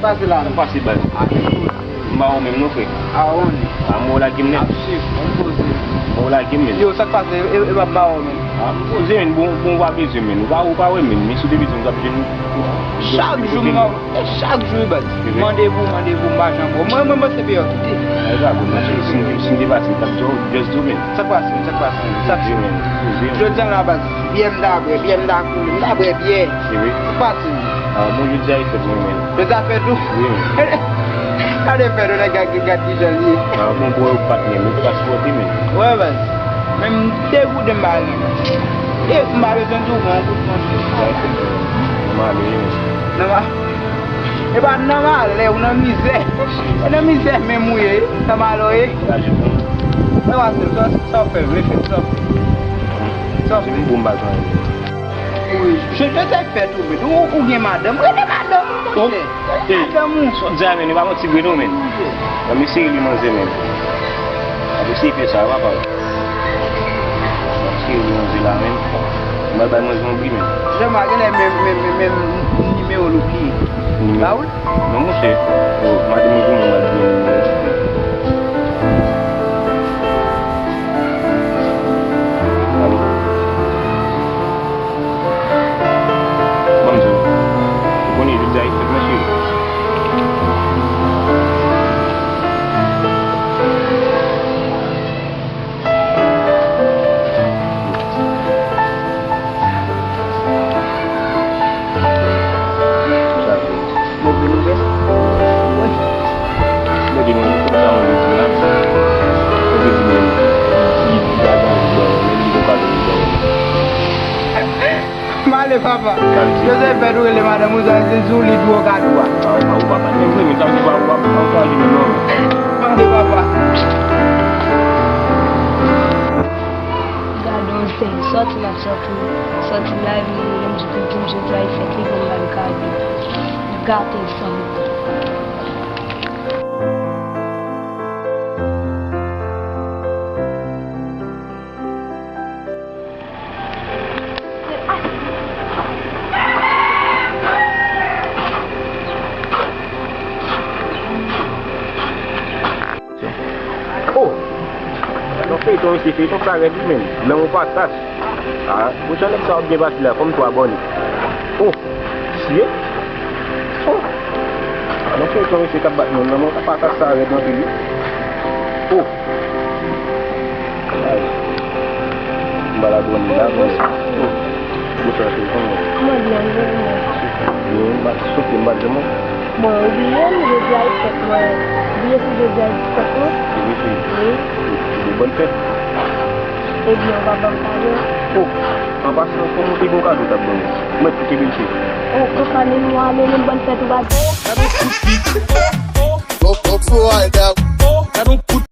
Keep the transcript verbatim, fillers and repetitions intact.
Pase la. Sa k pase, baz? M pa wè w menm non, frè. A, on. A, m wè w lage m nèt. Ap swiv, on poze. M wè w lage m, menn. Yo, sa k pase? E, e, e pa, m pa wè w menm. A, m poze, menn. Bon, bon, w pa bezwen, menn. Ou pa, ou pa wè, menn. Men si w te bezwen m, m t ap jwenn ou. Chak jou, m, e chak jou, baz. Mande pou, mande pou, m pa janm wè w. Mwen, mwen, mwen, se peyò kite. E pa bon, si, si, si m te pase, m t ap di w, just do, menn. Sa k pase, sa k pase, sa k pase? Jodi a la, baz, byè m ta bwè, byè m ta koule, m ta bwè byè. Sa k pase? A, bon, jodi a e fèt mwen, menn. Jodi a fèt ou? Wi, menn. Gade fèt ou, nèg la gad kijan l ye. A, bon, bwè ou patnè m, ou pa sipòte, menn. Wè, baz. Men m degoute, m pa renmen. E, m pa bezwen di w, bon, kout konsi. Jodi a e fèt mwen. Mwen ale, menn. Nan ma-, e pa nan malè ou nan mizè. E nan mizè menm ou ye, nan malè w ye. Mwen pa se sa, sa w fè, refè, sa w fè. Sa w fè. Bon, m pa jwenn. Wi, je, je te fè tou, men ou, ou gen madanm, rele madanm ou, monchè. Rele madanm ou. Sa w di a, menn, e pa manti vre non, menn. Ban m eseye li manzè, menn. Ap eseye fè sa, papa. Ap eseye li manzè la, menn. M al bay manzè yon bri, menn. Jan m a genlè menm, menm, menm, menm nimewo l ou bliye. Nimewo? Ba wi. Non, monchè. Oh, madanm mwen pou mwen, m al bliye nimewo. Alo. Ban m di w. Ou konnen jodi a e fèt mwen, cheri. Sa vle di. Move nouvèl? Wi. Mete mwen konsa mwen vin di la. Mete di mwen li, li pa gen anvi ban mwen, li gon kado li ban mwen. M ale, papa. Joseph fè tou rele madanm ou, sa se di w li dwe w kado a. A, ou pa, ou pa pa menm vre, men sa vle di ou pa, ou pa, ou pa ankouraje li non. M ale, papa. Gade yon zen, sòti m ap sòti, sòti live li, li menm di pou di m jodi a e fèt li, pou m ba l kado. Gate l san limit. Oh! Gade yon feyton isi, feyton sa rèd wi menn. Lanmou pa tas. Ah, pou jan nèg sa ap byen pase la, fò m tou abòne. Oh! Sye! Oh! Gade yon feyton isi k ap bat moun, lanmou pa tas sa rèd anpil wi. Oh! Ay. M pa la grann la, men bon, sa se kòman. Mwen byen, mwen byen. Mwen pa sote, m pa janm. Bon, ou bliye m, jodi a e fèt mwen. Ou bliye pou jodi a e fèt mwen? Wi, cheri. Wi. Bon, bòn fèt. Ebyen, ou pa ban m kado? Oh, an pasan, kòman ou te gon kado w t ap ban mwen? Mwen tou kenbe l, cheri. Oh, konsa menm nou ale, menm bòn fèt ou pa di. Gad on kout pik. Oh, oh, oh, oh, oh, gad on kout